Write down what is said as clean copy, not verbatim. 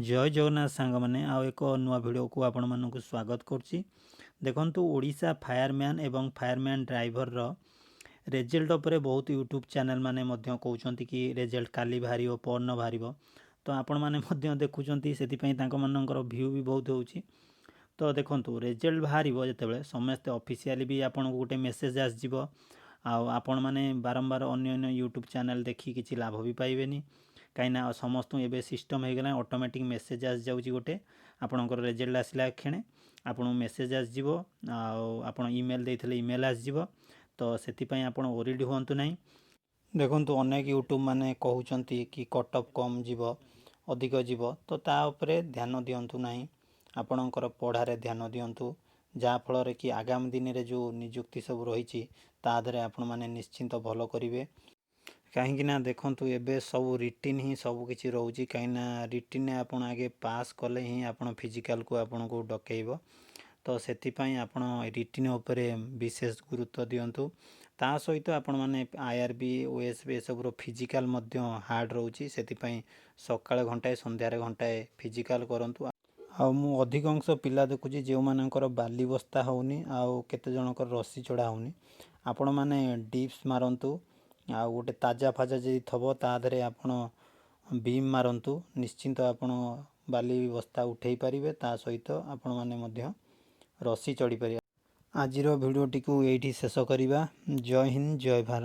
ଜୟ ଜଗନ୍ନାଥ ସାଙ୍ଗମାନେ, ଆଉ ଏକ ନୂଆ ଭିଡ଼ିଓକୁ ଆପଣମାନଙ୍କୁ ସ୍ୱାଗତ କରୁଛି। ଦେଖନ୍ତୁ, ଓଡ଼ିଶା ଫାୟାରମ୍ୟାନ୍ ଏବଂ ଫାୟାରମ୍ୟାନ୍ ଡ୍ରାଇଭରର ରେଜଲ୍ଟ ଉପରେ ବହୁତ ୟୁଟ୍ୟୁବ୍ ଚ୍ୟାନେଲ୍ ମାନେ ମଧ୍ୟ କହୁଛନ୍ତି କି ରେଜଲ୍ଟ କାଲି ବାହାରିବ, ପରଦିନ ବାହାରିବ। ତ ଆପଣମାନେ ମଧ୍ୟ ଦେଖୁଛନ୍ତି, ସେଥିପାଇଁ ତାଙ୍କମାନଙ୍କର ଭ୍ୟୁ ବି ବହୁତ ହେଉଛି। ତ ଦେଖନ୍ତୁ, ରେଜଲ୍ଟ ବାହାରିବ ଯେତେବେଳେ ସମସ୍ତେ ଅଫିସିଆଲି ବି ଆପଣଙ୍କୁ ଗୋଟେ ମେସେଜ୍ ଆସିଯିବ। ଆଉ ଆପଣମାନେ ବାରମ୍ବାର ଅନ୍ୟ ଅନ୍ୟ ୟୁଟ୍ୟୁବ୍ ଚ୍ୟାନେଲ୍ ଦେଖି କିଛି ଲାଭ ବି ପାଇବେନି, କାହିଁକିନା ସମସ୍ତଙ୍କୁ ଏବେ ସିଷ୍ଟମ୍ ହେଇଗଲାଣି, ଅଟୋମେଟିକ୍ ମେସେଜ୍ ଆସିଯାଉଛି ଗୋଟେ। ଆପଣଙ୍କର ରେଜଲ୍ଟ ଆସିଲା କ୍ଷଣେ ଆପଣଙ୍କୁ ମେସେଜ୍ ଆସିଯିବ ଆଉ ଆପଣ ଇମେଲ୍ ଦେଇଥିଲେ ଇମେଲ୍ ଆସିଯିବ। ତ ସେଥିପାଇଁ ଆପଣ ୱରିଡ଼ ହୁଅନ୍ତୁ ନାହିଁ। ଦେଖନ୍ତୁ, ଅନେକ ୟୁଟ୍ୟୁବ୍ ମାନେ କହୁଛନ୍ତି କି କଟ୍ ଅଫ୍ କମ୍ ଯିବ, ଅଧିକ ଯିବ, ତ ତା ଉପରେ ଧ୍ୟାନ ଦିଅନ୍ତୁ ନାହିଁ। ଆପଣଙ୍କର ପଢ଼ାରେ ଧ୍ୟାନ ଦିଅନ୍ତୁ, ଯାହାଫଳରେ କି ଆଗାମୀ ଦିନରେ ଯେଉଁ ନିଯୁକ୍ତି ସବୁ ରହିଛି, ତା ଦେହରେ ଆପଣମାନେ ନିଶ୍ଚିନ୍ତ ଭଲ କରିବେ। କାହିଁକି ନା ଦେଖନ୍ତୁ, ଏବେ ସବୁ ରିଟିନ୍ ହିଁ ସବୁ କିଛି ରହୁଛି। କାହିଁକିନା ରିଟିନ୍ରେ ଆପଣ ଆଗେ ପାସ୍ କଲେ ହିଁ ଆପଣ ଫିଜିକାଲକୁ ଆପଣଙ୍କୁ ଡକେଇବ। ତ ସେଥିପାଇଁ ଆପଣ ରିଟିନ୍ ଉପରେ ବିଶେଷ ଗୁରୁତ୍ୱ ଦିଅନ୍ତୁ। ତା ସହିତ ଆପଣମାନେ ଆଇଆର୍ବି, ଓଏସ୍ବି ଏସବୁର ଫିଜିକାଲ୍ ମଧ୍ୟ ହାର୍ଡ଼ ରହୁଛି। ସେଥିପାଇଁ ସକାଳେ ଘଣ୍ଟାଏ, ସନ୍ଧ୍ୟାରେ ଘଣ୍ଟାଏ ଫିଜିକାଲ୍ କରନ୍ତୁ। ଆଉ ମୁଁ ଅଧିକାଂଶ ପିଲା ଦେଖୁଛି ଯେଉଁମାନଙ୍କର ବାଲି ବସ୍ତା ହେଉନି ଆଉ କେତେ ଜଣଙ୍କର ରସି ଚଢ଼ା ହେଉନି। ଆପଣମାନେ ଡିପ୍ସ ମାରନ୍ତୁ ଆଉ ଗୋଟେ ତାଜା ଫାଜା ଯଦି ଥିବ, ତା ଦେହରେ ଆପଣ ବିମ୍ ମାରନ୍ତୁ। ନିଶ୍ଚିନ୍ତ ଆପଣ ବାଲି ବସ୍ତା ଉଠେଇ ପାରିବେ, ତା ସହିତ ଆପଣମାନେ ମଧ୍ୟ ରସି ଚଢ଼ିପାରିବେ। ଆଜିର ଭିଡ଼ିଓଟିକୁ ଏଇଠି ଶେଷ କରିବା। ଜୟ ହିନ୍ଦ, ଜୟ ଭାରତ।